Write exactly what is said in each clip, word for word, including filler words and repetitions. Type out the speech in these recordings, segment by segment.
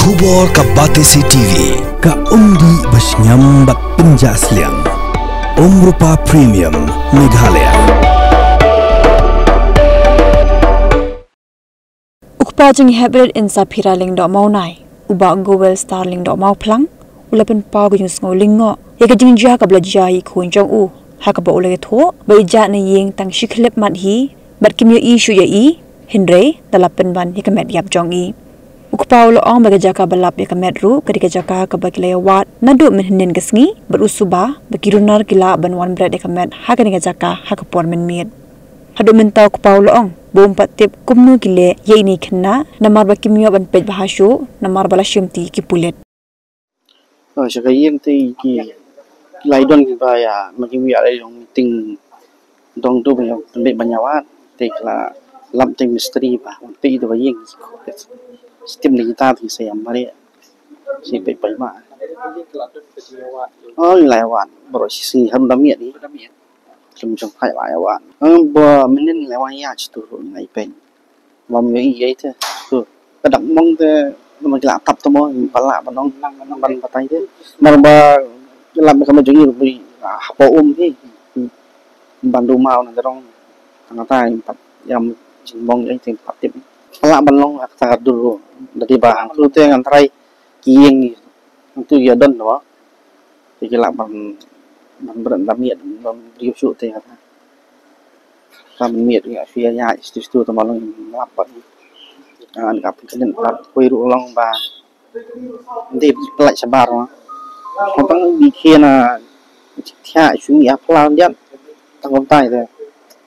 Khubor ka Batesi T V, ka umdih ba shngiam bad pynjah sliang. Umrupa Premium, Meghalaya. U kpa jong i heprit Insaphira Lyngdoh Mawnai, u Bah Goel Star Lyngdoh Mawphlang, u la pynpaw ka jingsngew lyngngoh ïa ka jingjia kaba la jia ïa i khun jong u, ha kaba u la ïathuh ba i jah na ïing tang shi khyllipmat hi bad kim ïohi shuh ïa i, hynrei da la pynban ïa ka met ïap jong i. U kpa u la ong ba ka jaka ba lap ïa ka met ruh ka dei ka jaka kaba ki la ïawad naduh mynhynnin ka sngi, bad u suba ba ki runar ki lah ban wan bret ïa ka met ha kane ka jaka ha ka por mynmiet. Haduh mynta u kpa u la ong ba um pat tip kumno ki leh ïa ine i khynnah, namar ba kim ïoh ban peit bha shuh namar ba la shimti ki pulit. Oh, sha ka ïing te ki, ki la ïadon kiba ïa, ma ki ïa la ïong meeting dong tu ba ïa pynbeit ban ïawad, te ki la lap te mistri ba, te ïa ba ïing. Stim ni kita te sa ïa mari. Si peit peit ma. Oh, la ïawad. Baroh shi sngi haduh da miet ni. Kum jong phai la ïawad. Ba mynnin la wan ïa chitu ruh ngai peit. Bam ïa i ïa i te. Tu. Ka dak mong te, namar ki la tap te mo, ba la ban ong, ban batai te. Namar ba ki la ka ma jong i ruh bri, ah, hapoh um hi. Ban du mau na ka rong. Tang ta i pat ïam jingmong ïa i te pat tip. Ba la ban ong ha ka ta ka dur ruh. Dadi ba hangtu te ngan trai ki ïing hangtu ïa don mo. Te ki lah ban, ban bret da miet, ban briew shuh te kata. Ka miet ïa shu ïa ïa stu stu te ma long lap bad. An ka pynkhyndiat bad khuid ruh long ba. Dei pynlait shabar ma. Kong tang bi khie na thiah shu ïa pla diat. Tang long tai te.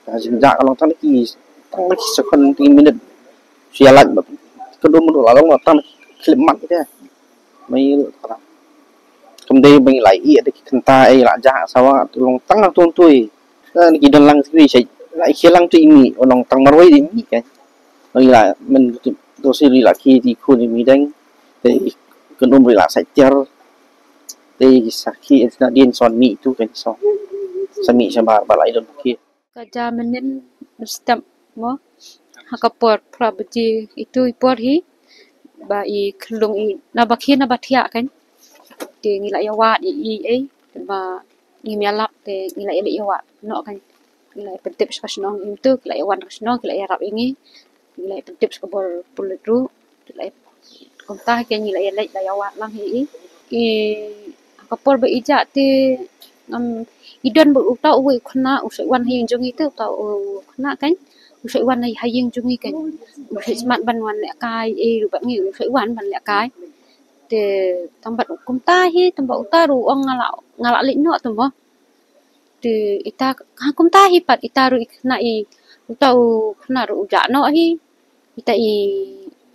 Ka jingjah ka long tang ki, tang ki second, ki minit. Shu ïa lait bad. Ka dum ruh la long tang khyllipmat te. Mai ruh kata. Kam dei ba ngi la ïeh da ki kynta ei la jah sawa tu long tang tu tu. Ka ni ki don lang tu i shai. La i khie lang tu i mih, long tang marwei di mih kan. Ngi la men tu tu si ri la ki di khun i mih deng. Te i kynum ri la sai tiar. Te i sakhi i na dien son mih tu kan son. Sa mih shabar ba la i don ki. Ka ja mynnin step mo. Ha ka por phra baje itu i por hi. Ba i khlung i na ba khie na ba thiah kan. Te ngi la ïa wad i i ei. Ba ngim ïa lap te ngi la ïa leh ïa wad noh kan. Ngi la ïa pyntip sha ka shnong im tu, ki la ïa wan ka shnong, ki la ïa rap ïa ngi. Ngi la ïa pyntip sha ka bor pulit ruh. Ki la ïa kumta hi ngi la ïa leit la ïa wad lang hi i. I ka por ba i jah te ngam i don ba uta uwei u khynnah u shait wan ha ïing jong ngi te uta u khynnah kan. U shait wan ha ïing jong ngi kan. U shait smat ban wan lehkai ei ruh bad ngi u shait wan ban lehkai. Te tang bad kumta hi tang ba uta ruh u ong nga la nga la leit noh te mo. Te ita ha kumta hi pat ita ruh i khynnah i uta u khynnah ruh u jah noh hi. Ita i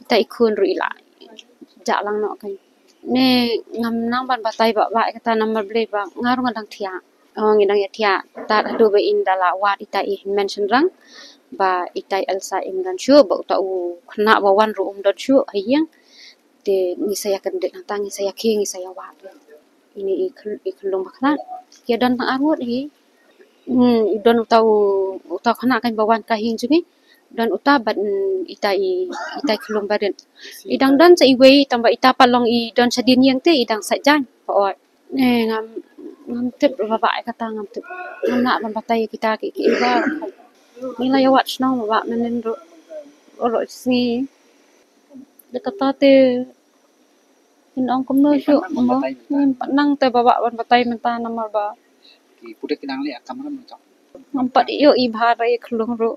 ita i khun ruh i la jah lang noh kan. Ne ngam nang ban batai ba ba kata namar balei ba nga ruh nga dang thiah. Oh, ngi dang ïa thiah. Tad haduh ba in da la wad ita i hynmen shynrang ba ita i Elsa im don shuh ba uta u khynnah ba wan ruh um don shuh ha ïing. Te ngi sa ïa kyndit hangta ngi sa ïa khie ngi sa ïa wad. Ini i khl- i khlung ba khlad. Ki don tang arngut hi. Hmm, i don uta u uta u khynnah kan ba wan ka ïing jong ngi. Don uta bad, mm, ita i ita i khlung ba rit. I dang don sa iwei tang ba ita pat long i don sa dien ïing te i dang sa jaiñ. Ba oi. Eh, ngam ngam tip ba ba kata ngam tip. Ngam lah ban batai kita ki ki ba. Ngi la ïa wad shnong ba ba mynnin ruh. Ruh sngi. Da kata te in ong kumno shuh mo. Ngim pat nang te ba ba ban batai mynta namar ba. Ki pudek ki dang leh kamra mynta. Ngam pat ïoh i bha ba i khlung ruh.